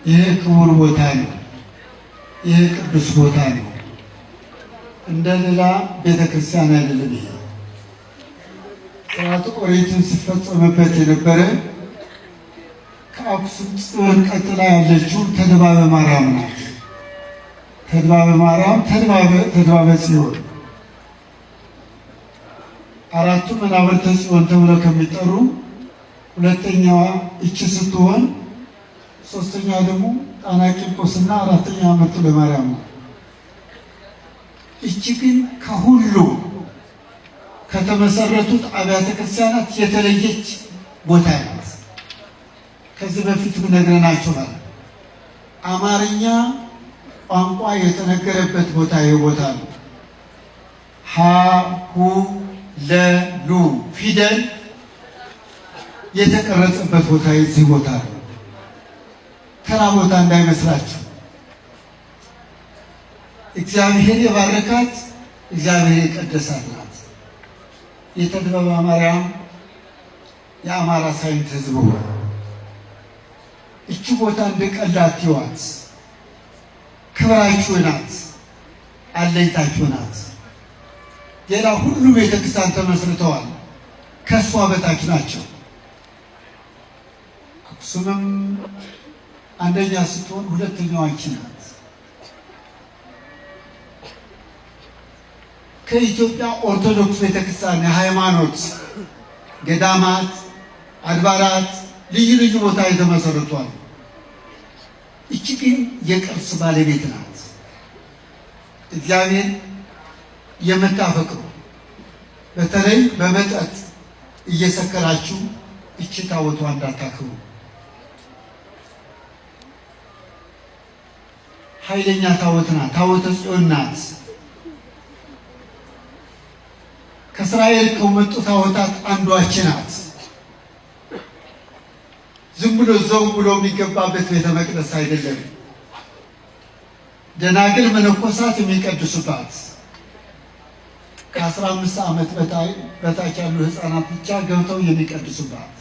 ይህ ክቡር ቦታ ነው። ይህ ቅዱስ ቦታ ነው። እንደ ሌላ ቤተ ክርስቲያን አይደለም። ይሄ ሥርዓተ ኦሪትን ሲፈጸምበት የነበረ ከአክሱም ጽዮን ቀጥላ ያለችው ተድባበ ማርያም ናት። ተድባበ ማርያም፣ ተድባበ ጽዮን አራቱ መናብርተ ጽዮን ተብለው ከሚጠሩ ሁለተኛዋ እቺ ስትሆን ሶስተኛ ደግሞ ጣና ቂርቆስና አራተኛ መርጦለ ማርያም ነው። እቺ ግን ከሁሉ ከተመሰረቱት አብያተ ክርስቲያናት የተለየች ቦታ ናት። ከዚህ በፊት ነግረናችኋል። አማርኛ ቋንቋ የተነገረበት ቦታ ይህ ቦታ ነው። ሀ ሁ ለ ሉ ፊደል የተቀረጸበት ቦታ የዚህ ቦታ ነው። ተራ ቦታ እንዳይመስላችሁ። እግዚአብሔር የባረካት እግዚአብሔር የቀደሳት ናት። የተድባበ ማርያም የአማራ ሳይንት ሕዝብ ሆይ እቺ ቦታ እንደቀላል አትዩዋት። ክብራችሁ ናት፣ አለኝታችሁ ናት። ሌላ ሁሉ ቤተክርስቲያን ተመስርተዋል፣ ከእሷ በታች ናቸው። አክሱምም አንደኛ ስትሆን ሁለተኛዋ ይህች ናት። ከኢትዮጵያ ኦርቶዶክስ ቤተክርስቲያን የሃይማኖት ገዳማት፣ አድባራት ልዩ ልዩ ቦታ የተመሰረቷል። እቺ ግን የቅርስ ባለቤት ናት። እግዚአብሔር የምታፈቅሩ በተለይ በመጠጥ እየሰከራችሁ እቺ ታቦቷ እንዳታክብሩ። ኃይለኛ ታቦት ናት። ታቦተ ጽዮን ናት። ከእስራኤል ከመጡ ታቦታት አንዷች ናት። ዝም ብሎ ዘው ብሎ የሚገባበት ቤተ መቅደስ አይደለም። ደናግል መነኮሳት የሚቀድሱባት ከ15 ዓመት በታች ያሉ ሕፃናት ብቻ ገብተው የሚቀድሱባት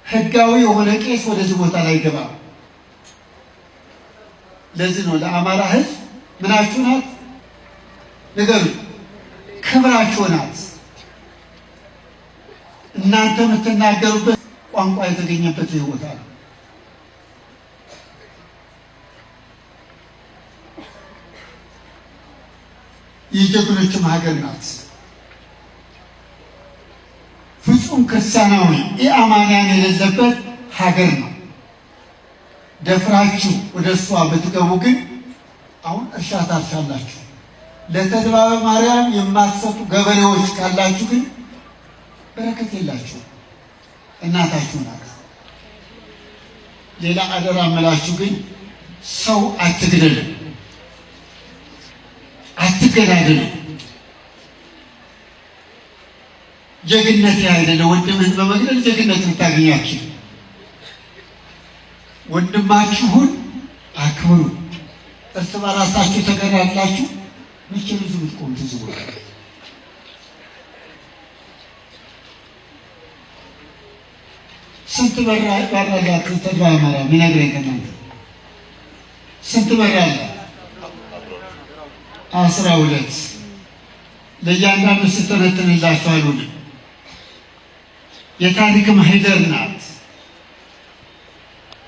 ሕጋዊ የሆነ ቄስ ወደዚህ ቦታ ላይ ገባ። ለዚህ ነው ለአማራ ሕዝብ ምናችሁ ናት? ንገሩ፣ ክብራችሁ ናት። እናንተ የምትናገሩበት ቋንቋ የተገኘበት ይህ ቦታ ነው። የጀግኖችም ሀገር ናት። ፍጹም ክርስቲያናዊ ኢአማንያን የሌለበት ሀገር ነው። ደፍራችሁ ወደ እሷ ብትገቡ ግን አሁን እርሻ ታርሻላችሁ። ለተድባበ ማርያም የማትሰጡ ገበሬዎች ካላችሁ ግን በረከት የላችሁ፣ እናታችሁ ናት። ሌላ አደራ እምላችሁ ግን ሰው አትግደሉ፣ አትገዳደሉ። ጀግነት አይደለ ወንድምህን በመግደል ጀግነት ልታገኛችሁ። ወንድማችሁን አክብሩ። እርስ በራሳችሁ ተገዳድላችሁ መቼ ነው እዚህ የምትቆሙት? እዚህ ቦታ ስንት በር አላት? ተድባ ማርያም ይነግረኝ ከእናንተ ስንት በር አላት? 12። ለእያንዳንዱ ስተነትንላችሁ አልውልም። የታሪክ ማህደር ናት።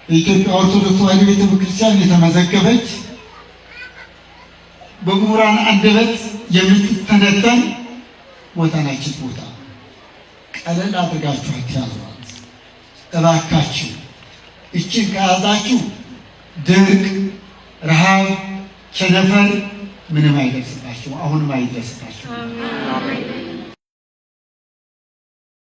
በኢትዮጵያ ኦርቶዶክስ ተዋሕዶ ቤተ ክርስቲያን የተመዘገበች በምሁራን አንደበት የምትተነተን ቦታ ናች። ቦታ ቀለል አድርጋችሁ አትያዟት እባካችሁ። እችን ከያዛችሁ ድርቅ፣ ረሃብ፣ ቸነፈር ምንም አይደርስባችሁ፣ አሁንም አይደርስባችሁ።